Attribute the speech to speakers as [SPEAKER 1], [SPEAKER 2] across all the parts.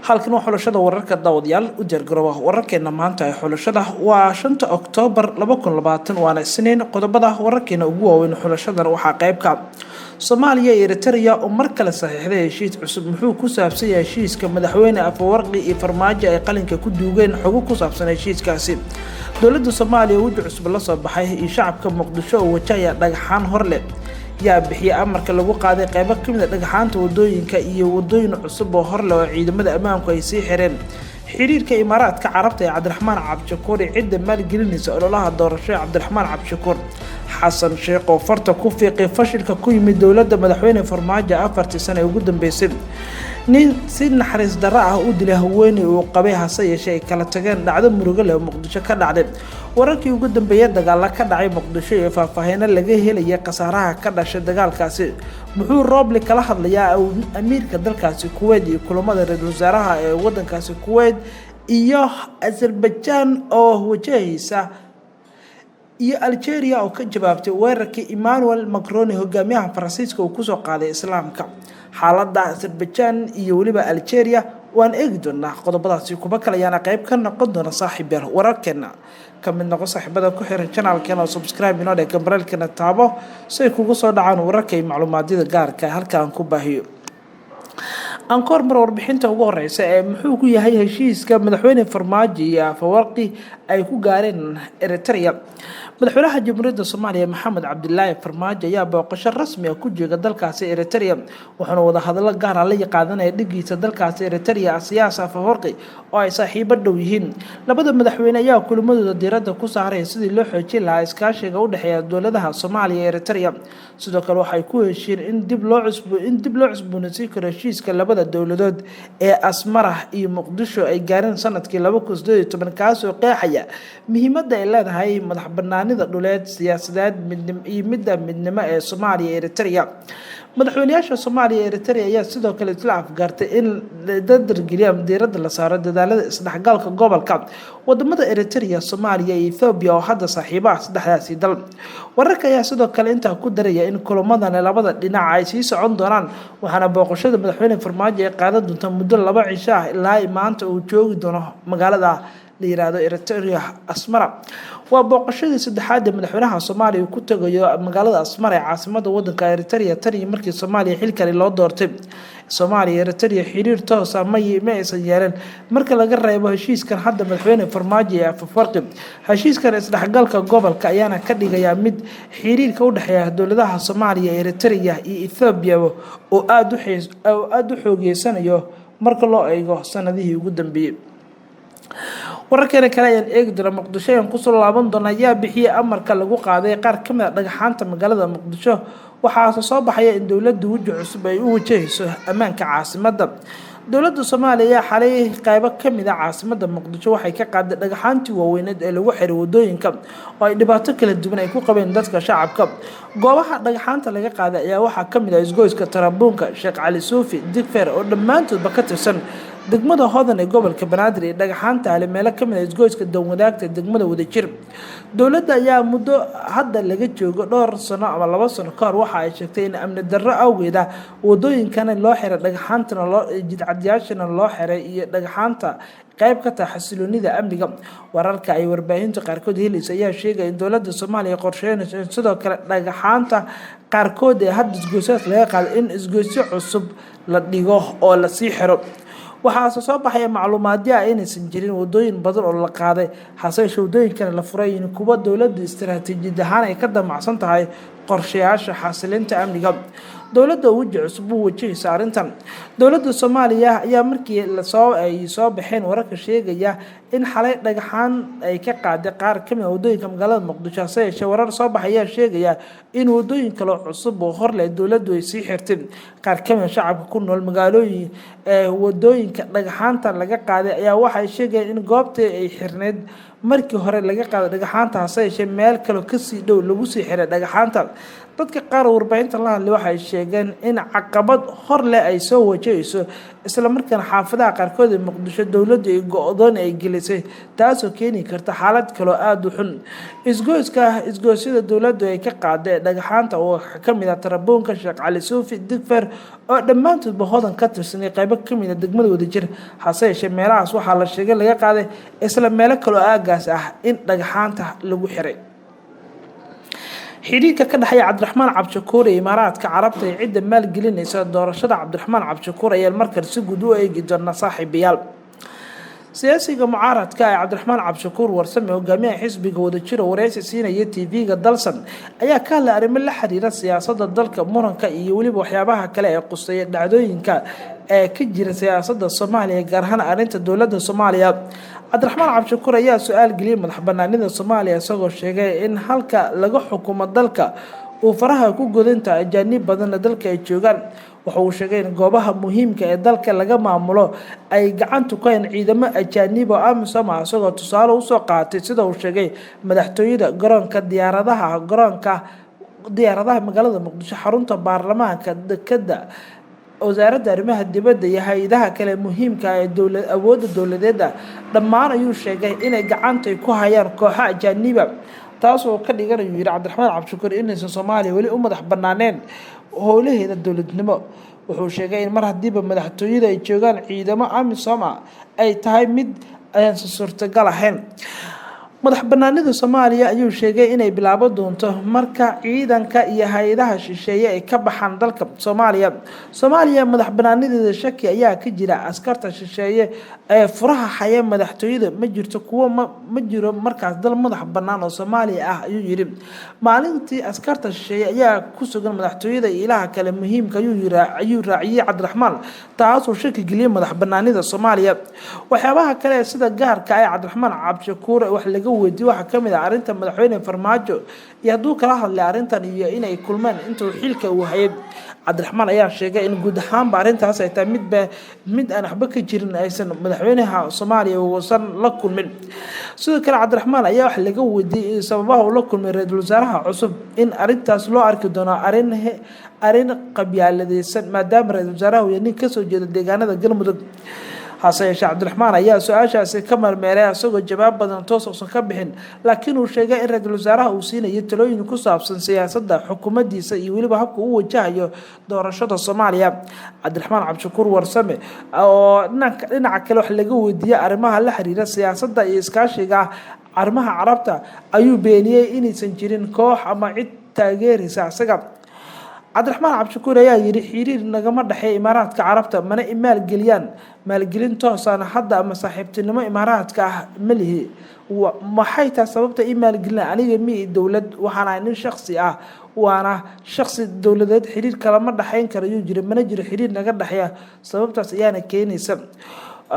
[SPEAKER 1] Halkan waa Xulashada Wararka. Daawadayaal, u diyaargarooba wararkeena maanta ee xulashada. Waa 5ta Oktoobar 2020, waana Isniin. Qodobada wararkeena ugu waaweyn xulashadan waxaa qeybka Soomaaliya iyo Eritrea oo mar kale saxiixday heshiis cusub. Muxuu ku saabsan yahay heshiiska Madaxweyne Afawarqi iyo Farmaajo ay qalinka ku duugeen? Xogo ku saabsan heshiiskaasi, dowladda Soomaaliya weji cusub la soo baxay, iyo shacabka Muqdisho oo wajahaya dhagxaan hor leh. Yaa bixiyay amarka lagu qaaday qeybo kamid a dhagxaanta wadooyinka iyo wadooyin cusub oo horleh oo ciidamada ammaanku ay sii xireen? Xiriirka Imaaraadka Carabta ee Cabdiraxmaan Cabdishakuur iyo cidda maalgelinaysa ololaha doorasho ee Cabdiraxmaan Cabdishakuur. Xasan Sheekh oo farta ku fiiqay fashilka ku yimid dowladda Madaxweyne Farmaajo 4tii sano ee ugu dambeysay. Nin si naxariis darro ah u dilay haweeney uu qabay, hase yeeshee ay kala tageen. Dhacdo murugo leh oo Muqdisho ka dhacday. Wararkii ugu dambeeyay dagaala ka dhacay Muqdisho iyo faahfaahiino laga helaya khasaaraha ka dhashay dagaalkaasi. Muxuu Roble kala hadlayaa amiirka dalkaasi Kuweyt iyo kulamada ra-iisul wasaaraha ee wadankaasi Kuweyt iyo Azerbaijan oo wajahaysa, iyo Algeria oo ka jawaabtay weerarkii Emmanuel Macron, hogaamiyaha Faransiiska, uu kusoo qaaday Islaamka? Xaaladda Azerbaijan iyo weliba Algeria waan eegi doonaa. Qodobadaasi kuba kale ayaana qeyb ka noqon doona. Saaxiib yar, wararkeena ka mid noqo saaxiibada ku xiran channelkeena oo subscribe inoo dheh, gambaleelkeena taabo si ay kugu soo dhacaan wararka iyo macluumaadyada gaarka halka aan ku baahiyo. Aan ka hormar warbixinta ugu horeysa ee muxuu ku yahay heshiiska Madaxweyne Farmaajo iyo Afawarqi ay ku gaareen Eritrea. Madaxweynaha Jamhuuriyadda Soomaaliya Maxamed Cabdilaahi Farmaajo ayaa booqasho rasmi ah ku jooga dalkaasi Eritrea, wuxuuna wadahadallo gaara la qaadanaya dhigiisa dalkaasi Eritrea, Asiyaas Afawarqi, oo ay saaxiibo dhow yihiin. Labada madaxweyne ayaa kulmadooda diiradda ku saaraya sidii loo xoojin lahaa iskaashiga u dhexeeya dowladaha Soomaaliya iyo Eritrea. Sidoo kale waxay ku heshiiyeen in dib loo cusboonaysiin karo heshiiska labada dowladood ee Asmara iyo Muqdisho ay gaareen sanadkii 2018, kaasoo qeexaya muhiimadda ay leedahay madax banaanida dhuleed, siyaasadeed iyo midda midnimo ee Soomaaliya iyo Eritrea. Madaxweynayaasha Soomaaliya iyo Eritrea ayaa sidoo kale isla afgaartay in dardargeliya ama diiradda la saaro dadaalada isdhexgalka gobolka wadamada Eritrea, Soomaaliya iyo Ethoobiya oo hadda saaxiibaha saddexdaasi dal. Wararka ayaa sidoo kale intaa ku daraya in kulamadani labada dhinac ay sii socon doonaan, waxaana booqashada Madaxweyne Farmaajo ay qaadan doonta muddo 2 cisho ah, ilaa maanta uu joogi doono magaalada la yiraahdo Eritrea, Asmara. Waa booqashadii saddexaad ee madaxweynaha Soomaaliya uu ku tagayo magaalada Asmara ee caasimada wadanka Eritrea tan iyo markii Soomaaliya xilkani loo doortay. Soomaaliya, Eritrea xiriir toosa ma aysan yeelan marka laga reebo heshiiskan hadda Madaxweyne Farmaajo ee Afafarqi. Heshiiskan isdhexgalka gobolka ayaana ka dhigayaa mid xiriirka u dhexeeya dowladaha Soomaaliya, Eritrea iyo Ethoobiya oo aada u xoogeysanayo marka loo eego sanadihii ugu dambeeyey. Wararkeena kale ayaan eegi doona. Muqdisho ayaan kusoo laaban doona. Ayaa bixiyay amarka lagu qaaday qaar kamid a dhagxaanta magaalada Muqdisho? Waxaase soo baxaya in dowladda weji cusub ay u wajahayso ammaanka caasimadda. Dowladda Soomaaliya ayaa xalay qeybo kamid a caasimada Muqdisho waxay ka qaaday dhagxaantii waaweyneed ee lagu xiray wadooyinka oo ay dhibaato kala duwan ay ku qabeen dadka shacabka. Goobaha dhagxaanta laga qaaday ayaa waxaa kamid ah isgoyska Tarabuunka, Sheekh Cali Suufi, Digfeer oo dhammaantoodba ka tirsan degmada Hodan ee gobolka Banaadir, iyo dhagxaanta ale meelo kamid ah isgoyska Danwadaagta degmada Wadajir. Dowladda ayaa muddo hadda laga joogo dhowr sano ama 2 sano ka hor waxa ay sheegtay in amni darro awgeed ah wadooyinkana loo xiray, dhagxaantana loo jidcadyaashana loo xiray iyo dhagxaanta qayb ka tahay xasiloonida amniga. Wararka ay warbaahinta qaarkood helaysa ayaa sheegaya in dowladda Soomaaliya qorsheynayso in sidoo kale dhagxaanta qaarkood ee hadda isgoysyaas laga qaaday in isgoysyo cusub la dhigo oo lasii xiro. Waxaase soo baxaya macluumaadyo ah inaysan jirin wadooyin badan oo la qaaday, hase yeeshee wadooyinkana la furay in kuwa dowladda istaraatiijiyad ahaan ay ka damacsan tahay qorshayaasha xasilinta amniga. Dowladda weji cusub u wajahaysa arrintan. Dowladda Soomaaliya ayaa markii lasoo ay soo baxeen wararka sheegaya in xalay dhagxaan ay ka qaaday qaar kamid a wadooyinka magaalada Muqdisho, hase yeeshee warar soo baxay ayaa sheegaya in wadooyin kale cusub oo horleh dowladdu ay sii xirtay. Qaar kamid a shacabka ku nool magaalooyin ee wadooyinka dhagxaanta laga qaaday ayaa waxay sheegayaan in goobtii ay xirneyd markii hore laga qaaday dhagxaanta, hase yeeshee meel kaleo kasii dhow lagu sii xiray dhagxaanta. Dadka qaar warbaahinta la hadlay waxay sheegeen in caqabad hor leh ay soo wajahayso, islamarkaana xaafadaha qaarkood ee Muqdisho dowladdu ay go-doon ay gelisay. dambeysay, taasoo keeni karta xaalad kaloo aada u xun. Isgoyska isgoosyada dowladdu ay ka qaaday dhagxaanta oo kamid ah Tarabuunka, Sheekh Cali Suufi, Digfer oo dhammaantoodba Hodan ka tirsanay qeybo kamid a degmada Wadajir. Hase yeeshee meelahaas waxaa la sheegay laga qaaday isla meelo kaloo aagaas ah in dhagxaanta lagu xiray. Xiriirka ka dhexeeya Cabdiraxmaan Cabdishakuur iyo Imaaraadka Carabta ee cidda maalgelinaysa doorashada Cabdiraxmaan Cabdishakuur ayaan markale si guud u eegi doonaa, saaxiibayaal. Siyaasiga mucaaradka ee Cabdiraxmaan Cabdishakuur Warsame, hogaamiyaha xisbiga Wadajiro, wareysi siinaya TV-ga Dalsan ayaa ka hadlay arrimo la xiriira siyaasada dalka, muranka iyo weliba waxyaabaha kale ee quseeya dhacdooyinka ee ka jira siyaasada Soomaaliya, gaar ahaan arrinta dowladda Soomaaliya. Cabdiraxmaan Cabdishakuur ayaa su-aal geliyay madax banaanida Soomaaliya, isagoo sheegay in halka laga xukumo dalka uu faraha ku godanta ajaanib badanna dalka ay joogaan. Waxa uu sheegay in goobaha muhiimka ee dalka laga maamulo ay gacanta ku hayn ciidamo ajaanib oo AMISOM ah, isagoo tusaale usoo qaatay, sida uu sheegay, madaxtooyada, garoonka diyaaradaha, garoonka diyaaradaha magaalada Muqdisho, xarunta baarlamaanka, dekeda, wasaaradda arrimaha dibadda iyo hay-adaha kale muhiimka ee dowla awoodda dowladeeda. Dhammaan ayuu sheegay inay gacantay ku hayaan kooxo ajaaniba, taasoo ka dhigan, ayuu yihi Cabdiraxmaan Cabdishakuur, inaysan Soomaaliya weli u madax banaaneen howlaheeda dowladnimo. Wuxuu sheegay in mar haddiiba madaxtooyada ay joogaan ciidamo AMISOM ah ay tahay mid aysan suurtagal ahayn. Madax banaanida Soomaaliya ayuu sheegay inay bilaabo doonto marka ciidanka iyo hay-adaha shisheeye ay ka baxaan dalka Soomaaliya. Soomaaliya madax banaanideeda shaki ayaa ka jira. Askarta shisheeye ee furaha haya madaxtooyada, ma jirto kuwo ma jiro markaas dal madax banaan oo Soomaaliya ah, ayuu yidhi. Maalintii askarta shisheeye ayaa ku sugan madaxtooyada iyo ilaha kale muhiimka, ayuu raaciyey Cabdiraxmaan, taasoo shaki geliyay madax banaanida Soomaaliya. Waxyaabaha kale sida gaarka ah ee Cabdiraxmaan Cabdishakuur wax laga weydiiyey waxaa kamid ah arrinta madaxweyne Farmaajo iyo hadduu kala hadlay arrintan iyo inay kulmeen intuu xilka uu hayay. Cabdiraxmaan ayaa sheegay in guud ahaanba arrintaas ay tahay mid aan waxba ka jirin, aysan madaxweynaha Soomaaliya uusan la kulmin. Sidoo kale Cabdiraxmaan ayaa wax laga weydiiyey sababaha uu la kulmay ra-iisul wasaaraha cusub, in arrintaas loo arki doono arrin qabyaaladeysan, maadaama ra-isul wasaaraha uu yahay nin kasoo jeeda deegaanada Galmudug. Hase yeeshee Cabdiraxmaan ayaa su-aashaasi ka marmeeray, isagoo jawaab badan toos uusan ka bixin, laakiin uu sheegay in ra-iisul wasaaraha uu siinayo talooyin ku saabsan siyaasadda xukuumaddiisa iyo weliba habka uu wajahayo doorashada Soomaaliya. Cabdiraxmaan Cabdishakuur Warsame oo dhinaca kale wax laga weydiiyey arrimaha la xiriira siyaasadda iyo iskaashiga arrimaha Carabta ayuu beeniyey inaysan jirin koox ama cid taageeraysa isaga. Cabdiraxmaan Cabdishakuur ayaa yidhi: "Xiriir nagama dhexeeya Imaaraadka Carabta, mana i maalgeliyaan, maalgelin toosana hadda ama saaxiibtinimo Imaaraadka ah ma lihi. Maxay tahay sababta ii maalgelina? Aniga mi dowlad, waxaan ahay nin shaksi ah, waana shaksi dowladeed xiriir kalama dhexeyn kara," ayuu jira, "mana jiro xiriir naga dhexeeya, sababtaas ayaana keenaysa."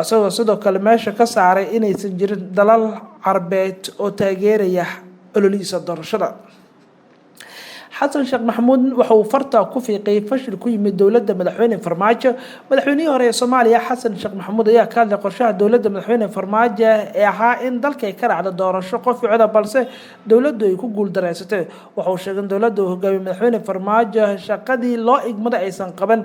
[SPEAKER 1] Isagoo sidoo kale meesha ka saaray inaysan jirin dalal Carbeed oo taageeraya ololihiisa doorashada. Xasan Sheekh Maxamuud waxa uu farta ku fiiqay fashil ku yimid dowladda madaxweyne Farmaajo. Madaxweynihii hore ee Soomaaliya Xasan Sheekh Maxamuud ayaa ka hadlay qorshaha dowladda madaxweyne Farmaajo ee ahaa in dalka ay ka dhacdo doorasho qof coda, balse dowladdu ay ku guuldareysatay. Waxa uu sheegay in dowladda uu hogaamiye madaxweyne Farmaajo shaqadii loo igmaday aysan qaban.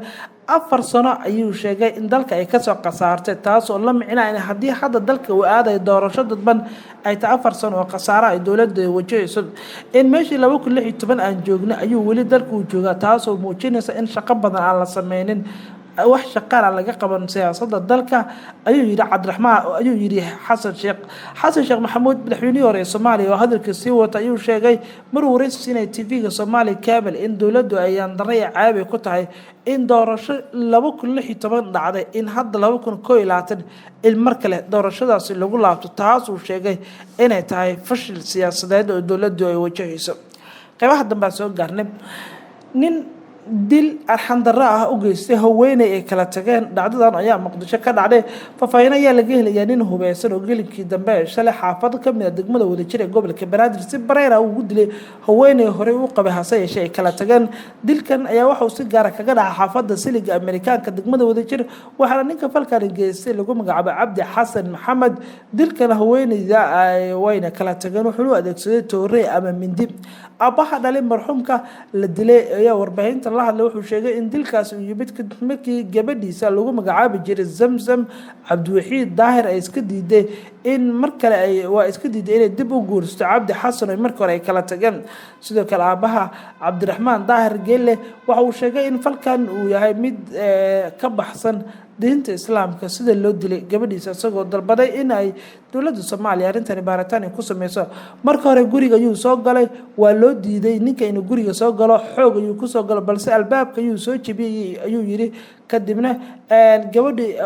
[SPEAKER 1] 4 sano ayuu sheegay in dalka ay kasoo khasaartay, taas oo la micnaa in haddii hadda dalka uu aadayo doorasho dadban ay tahay 4 sano oo khasaaro ay dowladda wajahayso. In meeshii 2016 aan joogno ayuu weli dalka uu joogaa, taasoo muujinaysa in shaqo badan aan la sameynin, wax shaqana laga qaban siyaasadda dalka, ayuu yihi Cabdiraxmaan, ayuu yihi Xasan Sheekh. Xasan Sheekh Maxamuud, madaxweynihii hore ee Soomaaliya, oo hadalka sii wata ayuu sheegay maruu waraysi siinaya TV-ga Somali Cable in dowladdu ay yaandarro iyo caabi ku tahay in doorasho 2016 dhacday in hadda 2021 il mar kale doorashadaasi lagu laabto, taas uu sheegay inay tahay fashil siyaasadeed oo dowladdu ay wajahayso. Qeybaha dambe aan soo gaarnay. Nin dil arxandarro ah u geystay haweeney ay kala tageen, dhacdadan ayaa Muqdisho ka dhacday. Faahfaahin ayaa laga helayaa nin hubeysan oo gelinkii dambe ee shalay xaafad ka mid a degmada Wadajir ee gobolka Banaadir si bareera ugu dilay haweeney horey u qabay, hase yeeshee ay kala tageen. Dilkan ayaa waxauu si gaara kaga dhacay xaafadda Siliga Amerikaanka, degmada Wadajir, waxaana ninka falkani geystay lagu magacaabo Cabdi Xasan Maxamed. Dilkan haweeneyda wayna kala tageen, wuxuuna u adeegsaday toorey ama mindi. Aabbaha dhalay marxuumka la dilay ayaa warbaahinta la hadlay. Wuxuu sheegay in dilkaasi uu yimid kadib markii gabadhiisa lagu magacaabi jiray Zamzam Cabdiwaxiid Daahir ay iska diiday In mar kale ay waa iska diiday inay dib u guursato Cabdi Xasan oo markii hore ay kala tageen. Sidoo kale, aabaha Cabdiraxmaan Daahir Geelle waxa uu sheegay in falkan uu yahay mid ka baxsan diinta Islaamka sida loo dilay gabadhiisa, isagoo dalbaday in ay dowladda Soomaaliya arrintani baaritaan ay ku sameyso. Marka hore guriga ayuu soo galay, waa loo diiday ninka inuu guriga soo galo, xoog ayuu kusoo galo, balse albaabka ayuu soo jebiyey, ayuu yidhi. Kadibna gabadhii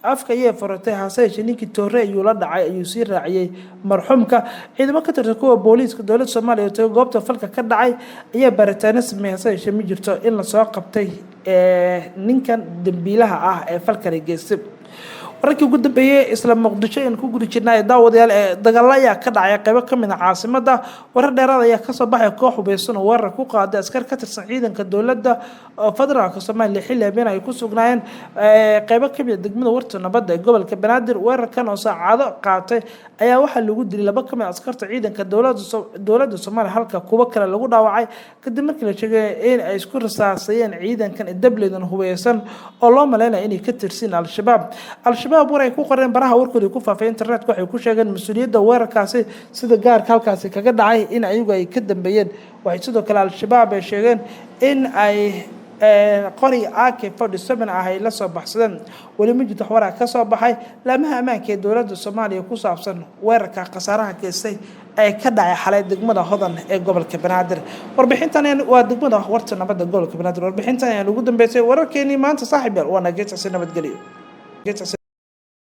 [SPEAKER 1] afka ayay furatay, hase yeeshee ninkii toore ayuu la dhacay, ayuu sii raaciyey marxuumka. Ciidamo ka tirsan kuwa booliiska dowladda Soomaaliya oo tagay goobta falka ka dhacay ayaa baaritaano sameeyay, hase yeeshee ma jirto in lasoo qabtay ninkan dambiilaha ah ee falkani geystay. Wararkii ugu dambeeyey isla Muqdisho ayaan ku guda jirnaa, daawadayaal. Ee dagaalo ayaa ka dhacay qeybo kamid ah caasimada. Warar dheeraad ayaa kasoo baxay koox hubeysan oo weerar ku qaaday askar ka tirsan ciidanka dowladda federaalka Soomaaliya xilli habeen ay ku sugnaayeen qeybo kamid ah degmada Warta Nabadda ee gobolka Banaadir. Weerarkan oo saacado qaatay ayaa waxaa lagu dilay laba kamid askarta ciidanka dowladda Soomaaliya, halka kuwo kale lagu dhaawacay, kadib markii la sheegay in ay isku rasaasayeen ciidankan dableydan hubeysan oo loo maleynaya inay ka tirsin Al-Shabaab. Al-Shabaab war ay ku qoreen baraha warkooda ku faafay internetka waxay ku sheegeen mas-uuliyadda weerarkaasi sida gaarka halkaasi kaga dhacay in ayagu ay ka dambeeyeen. Waxay sidoo kale Al-Shabaab ay sheegeen in ay qori AK-47 ah ay la soo baxsadeen. Weli ma jirto waraa ka soo baxay laamaha ammaanka ee dowladda Soomaaliya ku saabsan weerarka khasaaraha geystay ee ka dhacay xalay degmada Hodan ee gobolka Banaadir. Warbixintan waa degmada Warta Nabadda, gobolka Banaadir. Warbixintan ayaan ugu dambeysay wararkeenii maanta. Saaxiib yaal, waa nageetasi, nabadgelyo.